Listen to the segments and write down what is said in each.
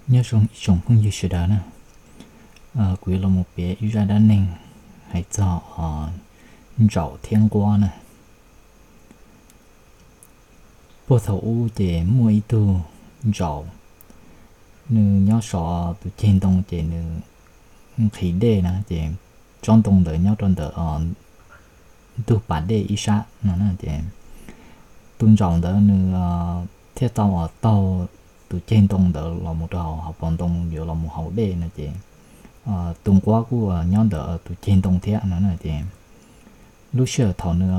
Nyob zoo ib tsoom phooj ywg sawv daws na, kuv yuav los mus piav ib zaj dab neeg hais txog ntsaum thiab nquab na. Puag thaum ub ces muaj ib tug ntsaum, nws nyob saum tus ceg ntoo ces nws nqhis dej na ces tsob ntoo ntawd nyob rau ntawm ntug pas dej ib sab no na ces tus ntsaum ntawd nws thiaj tau taug tus ceg ntoo ntawd los mus rau hauv paus ntoo yuav los mus haus dej no ces tus nquab kuj nyob ntawm tus ceg ntoo thiab no na ces lub sij hawm thaum nws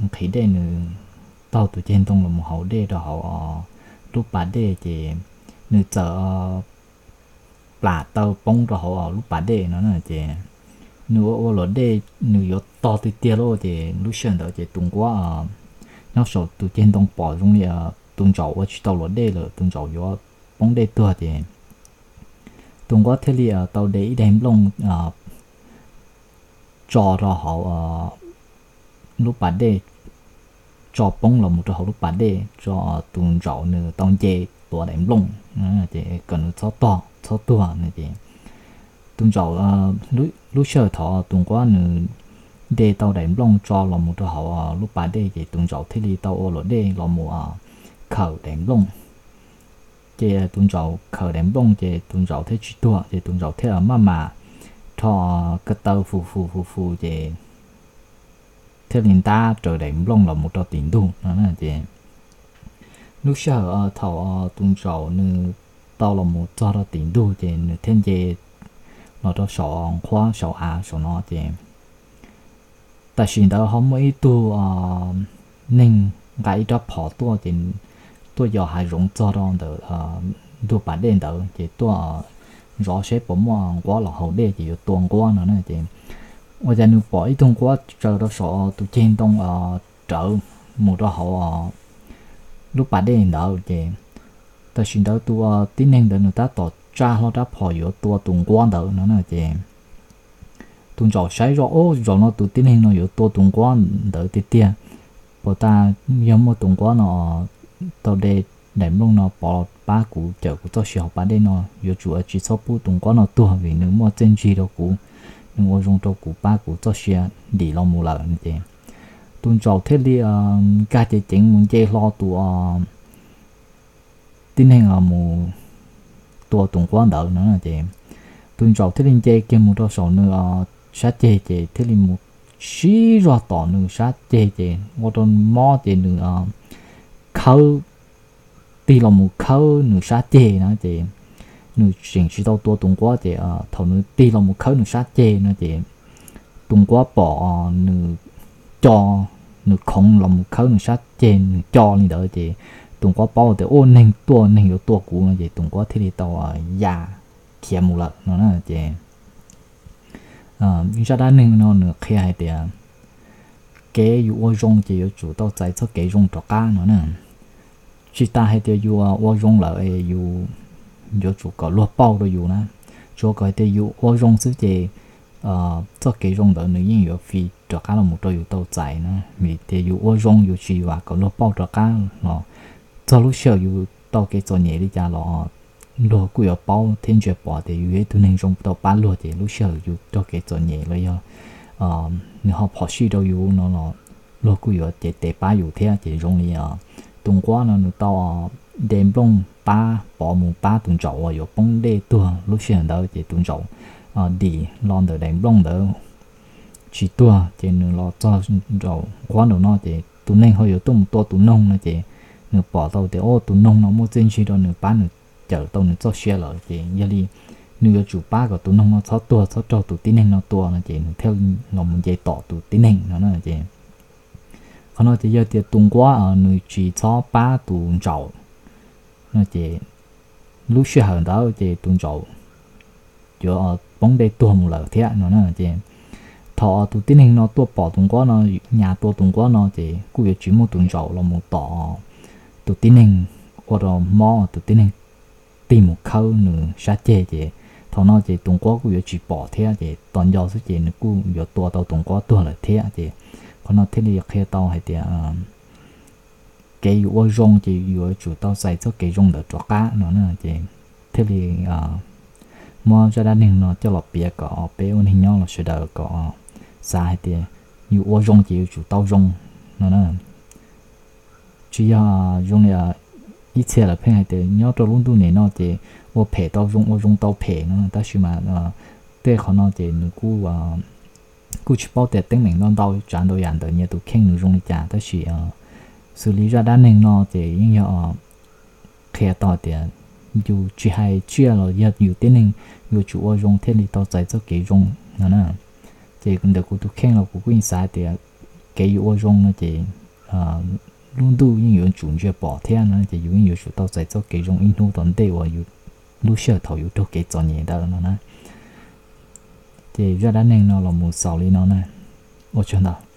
nqhis dej nws taug tus ceg ntoo los mus haus dej rau hauv lub pas dej ces nws txawm plam taw poob rau hauv lub pas dej no na ces nws ua ua luam dej nws yuav tog tiag tiag lawm ces lub sij hawm ntawd ces tus nquab nyob saum tus ceg ntoo pom zoo li tus ntsaum ua tsis tau luam dej lawm, tus ntsaum yuav poob dej tuag ces tus nquab thiaj li tau de ib daim nplooj tso rau hauv lub pas dej, tso poob los mus rau hauv lub pas dej tso tus ntsaum nws tau nce tuav daim nplooj, kom nws txhob tog txhob tuag no ces tus ntsaum, lub sij hawm thaum tus nquab nws de tau daim nplooj tso los mus rau hauv lub pas dej ces tus ntsaum thiaj li tau ua luam dej los mus khawm daim nplooj. Ces tus ntsaum khawm daim nplooj ces tus ntsaum thiaj tsis tuag ces tus ntsaum thiaj maj mam rho ko taw fus fus fus fus ces thiaj li ntab raws daim nplooj los mus rau tim ntug no ces lub sij hawm thaum tus ntsaum nws tau los mus txog rau tim ntug ces nws thiaj nce los rau saum nqhuab saum av saum no ces tam sim ntawd ho muaj ib tug neeg nqa ib rab phom tuaj ces tuaj yos hav zoov txog rau ntawm ntug pas dej ntawd ces tuaj zov seb puas muaj nquab los haus dej ces yuav tua nquab no na ces ua cas nws pom ib tug nquab tsaws rau saum tus ceg ntoo rawv mus rau hauv lub pas dej ntawd ces tam sim ntawd tus tib neeg ntawd nws tab tom tsa hlo rab phom yuav tua tus nquab ntawd no na ces tus ntsaum saib zoj, Ub, zaum no tus tib neeg no yuav tua tus nquab ntawd tiag tiag. Puas tas yog muaj tus nquab no tau de daim nplooj no pov pab kuv cawm kuv txoj sia hauv pas dej no, yuav tsum tsis txhob pub tus nquab no tuag vim nws muaj txiaj ntsig rau kuv, nws ua zoo rau kuv pab kuv txoj sia dim los mus lawm no ces tus ntsaum thiaj li nkag ceev ceev mus nce hlo tus tib neeg mus tua tus nquab ntawd no ces tus ntsaum thiaj li nce kiag mus rau saum nws sab ceg ces thiaj li mus sib zog tom nws sab ceg ces ua rau mob ces nws khawb, tig los mus khawb nws sab ceg no ces nws tseem tsis tau tua tus nquab ces thaum nws tig los mus khawb nws sab ceg no ces tus nquab pom nws co, nws khoov los mus khawb nws sab ceg nws co li ntawd ces tus nquab paub tias, Ub, neeg tuaj, neeg yuav tua kuv no ces tus nquab thiaj li tau ya khiav mus lawm no na ces zaj dab neeg no nws qhia hais tias kev yus ua zoo ces yuav tsum tau txais txoj kev zoo rov qab no na. Tsis tas hais tias yus ua zoo lawm yus yuav tsum kom luag pauj rau yus na. Tsuas kom hais tias yus ua zoo xwb ces txoj kev zoo ntawd nws yeej yuav fi rov qab los mus rau yus tau txais na. Vim tias yus ua zoo yus tsis vam kom luag pauj rov qab los txog lub sij hawm yus tau kev txom nyem li cas los luag kuj yuav paub thiab ntsia pom tias yus yog ib tug neeg zoo tau pab luag ces lub sij hawm yus raug kev txom nyem los yog nws ho phom sij rau yus no los luag kuj yuav cev tes pab yus thiab ces zoo li tus nquab no nws tau de nplooj pab pov mus pab tus ntsaum uas yuav poob dej tuag lub sij hawm ntawd ces tus ntsaum dim los ntawm daim nplooj ntawd tsis tuag ces nws los txog nraum nquab nraum no ces tus neeg ho yuav tuaj mus tua tus noog no ces nws pom tau tias, Ub, tus noog no muaj txiaj ntsig rau nws pab nws cawm tau nws txoj sia lawm ces yog li nws yuav tsum pab kom tus noog no txhob tuag txhob raug tus tib neeg no tua no ces nws thiaj los mus nce tom tus tib neeg no na ces qhov no ces yog tias tus nquab nws tsis txhob pab tus ntsaum no ces lub sij hawm ntawd ces tus ntsaum yuav poob dej tuag mus lawm thiab no na ces thaum tus tib neeg no tuaj pom tus nquab no nyas tua tus nquab no ces kuj yuav tsis muaj tus ntsaum los mus tom tus tib neeg ua rau mob tus tib neeg tig mus khawb nws sab ceg ces thaum no ces tus nquab kuj yuav tsis pom thiab ces tos nco xwb ces nws kuj yuav tua tau tus nquab tuag lawm thiab ces qhov no thiaj li qhia tau hais tias kev yus ua zoo ces yuav tsum tau txais txoj kev zoo ntawd rov qab no na ces thiaj li muab zaj dab neeg no coj los piav kom peb ua neeg nyob los sawv daws kom xav hais tias yus ua zoo ces yuav tsum tau zoo no na. Tsis yog zoo li ib txhia lawv pheej hais tias nyob rau lub ntuj nim no ces ua phem tau zoo, ua zoo tau phem no, tab sis mas tej qhov no ces nws kuj kuj tsis paub tias teeb meem ntau ntau tsav ntau yam ntawm nyias tus kheej nws zoo li cas, tab sis xws li zaj dab neeg no ces yeej yog qhia tau tias yus tsis hais tsiaj los yog yus tib neeg yuav tsum ua zoo thiaj li tau txais txoj kev zoo no na. Ces ntawm kuv tus kheej los kuv kuj yeej xav tias kev yus ua zoo no ces lub ntuj yeej yuav tsum ntsia pom thiab no ces yus yeej yuav tsum tau txais txoj kev zoo ib hnub tom ntej uas yus lub sij hawm thaum yus raug kev txom nyem ntawd no na. Ces zaj dab neeg no los mus xaus li no na. Ua tsaug ntau.